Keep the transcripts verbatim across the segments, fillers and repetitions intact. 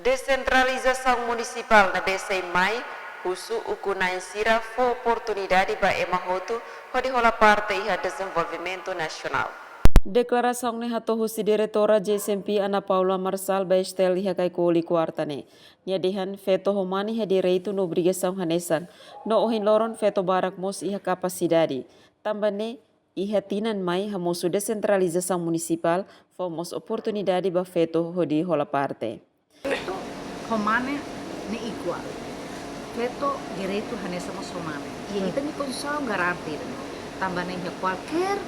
Desentralizasaun munisipál ne'ebé sei mai husu ukun-na'in sira fó oportunidade ba ema hotu hodi hola parte iha dezenvolvimentu nasionál. Deklarasaun ne'e hato'o husi Diretora J S M P Ana Paula Marçal ba STL iha Caicoli, kuarta ne'e. Nia dehan feto ho mane iha direitu no obrigasaun hanesan, no ohin loron feto barak mós iha kapasidade. Tanba ne'e, iha tinan mai hamosu desentralizasaun munisipál fó mós oportunidade ba feto hodi hola parte. Feto ho mane ne'e iguál. Feto direitu hanesan mós ho mane. I ita-nia konstituisaun garante ida-ne'e. Tanba ne'e iha kualkér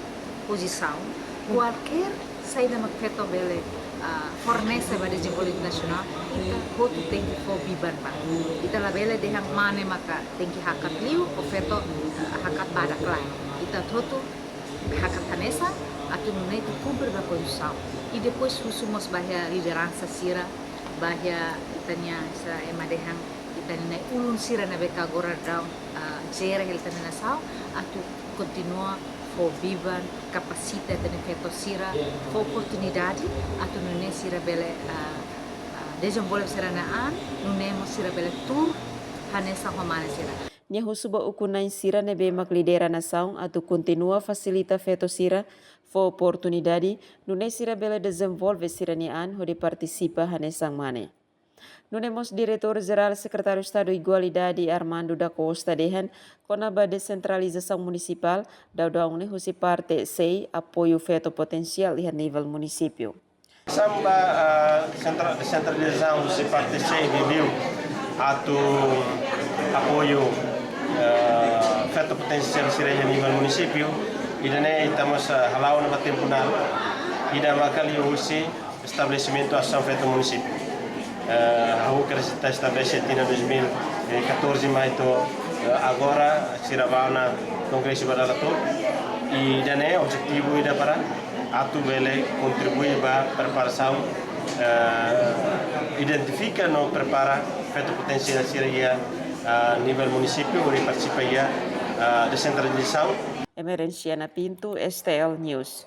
pozisaun, kualkér saida mak feto bele, ah, fornese ba dezenvolvimentu nasionál, ita hotu tenke fó biban ba. Ita labele dehan mane maka tenke hakat liu, ou feto, ah, hakat badak lae. Ita hotu hakat hanesan, atu nune'e ita kumpre ba konstituisaun. I depois husu mós ba iha lideransa sira, ba iha ita-nia sira ema dehan, ita-nia ulun sira ne'ebé agora daudaun, ah, jere hela ita-nia nasaun, atu kontinua fó biban, kapasita ita-nia feto sira, fó oportunidade, atu nune'e sira bele, ah, ah, dezenvolve sira-nia an, nune'e mós sira bele tuur hanesan ho mane sira. Nia husu ba ukun-na'in sira ne'ebé mak lidera nasaun atu kontinua fasilita feto sira, fó oportunidade, nune'e sira bele dezenvolve sira-nia an hodi partisipa hanesan mane. Nune'e mós Diretór Jerál Sekretáriu Estadu Igualdade Armando da Costa dehan, kona-ba desentralizasaun munisipál, daudaun ne'e husi parte SEI apoiu feto potensiál iha nivel munisípiu. Samba, ah, sentra-, desentralizasaun husi parte SEI liuliu atu apoiu, ah, feto potensiál sira iha nivel munisípiu, ida-ne'e ita mós, ah, hala'o ona ba tempu naruk, ida maka liuhusi estabelesimentu Asosiasaun Feto Munisípiu. Eh, ha'u kera sita estabelese tinan dois mil e catorze mai to'o, eh, agora, sira bá ona kongresu ba dala to'o. I ida-ne'e objetivu ida para atu bele kontribui ba preparasaun, eh, identifika no prepara feto potensiál sira iha, ah, nivel munisípiu, hodi partisipa iha, ah, desentralizasaun. Emerenciana Pinto, STL News.